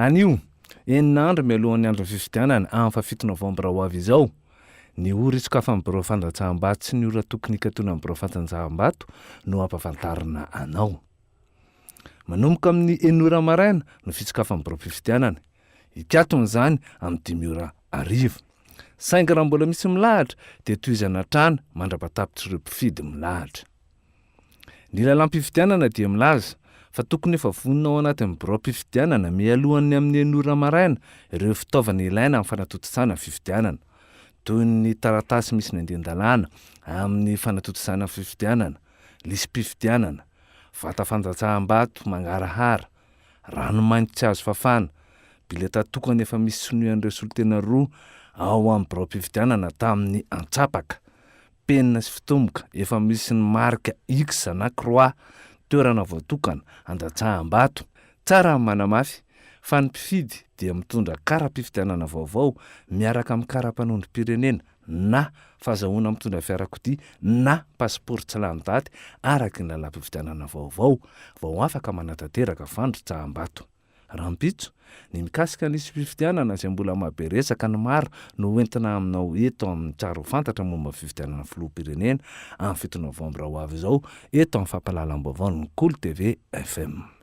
Anio, enina andro mialohan'ny andron'ny fifidianana, amin'ny fahafito novambra ho avy izao, ny ora hisokafan'ny birao fandatsaham-bato sy ny ora tokony hikatonan'ny birao fandanjaham-bato no hampafantarina anao. Manomboka amin'ny enina ora maraina no fisokafan'ny biraom-pifidianana. Hikatona izany amin'ny dimy ora hariva. Saingy raha mbola misy milahatra dia tohizana hatrany mandra-pahatapitr'ireo mpifidy milahatra. Ny lalàm-pifidianana dia milaza fa tokony efa vonona ao anatin'ny biraom-pifidianana mialohan'ny amin'ny enina ora maraina ireo fitaovana ilaina amin'ny fanatontosana fifidianana, toy ny taratasy misy ny andian-dalàna amin'ny fanatontosana fifidianana, lisi-pifidianana, vata fandatsaham-bato mangarahara, ranomainty tsy azo fafana, bileta tokana efa misy sonian'ireo solontena roa ao amin'ny biraom-pifidianana tamin'ny antsapaka, penina sy fitomboka efa misy ny marika X na croix, toerana voatokana handatsaham-bato. Tsara ny manamafy fa ny mpifidy dia mitondra kara-pifidianana vaovao miaraka amin'ny kara-panondrom-pirenena na fahazahoana mitondra fiarakodia na pasipaoro tsy lany daty araka ny lalàm-pifidianana vaovao vao afaka manatanteraka fandrotsaham-bato. Rahampitso, ny mikasika ny lisi-pifidianana izay mbola mahabe resaka ny maro no hoentina aminao eto amin'ny Tsara ho fantatra momba ny fifidianana filoham-pirenena amin'ny fito novambra ho avy izao eto amin'ny fampahalalam-baovaon'ny Kolo TV FM.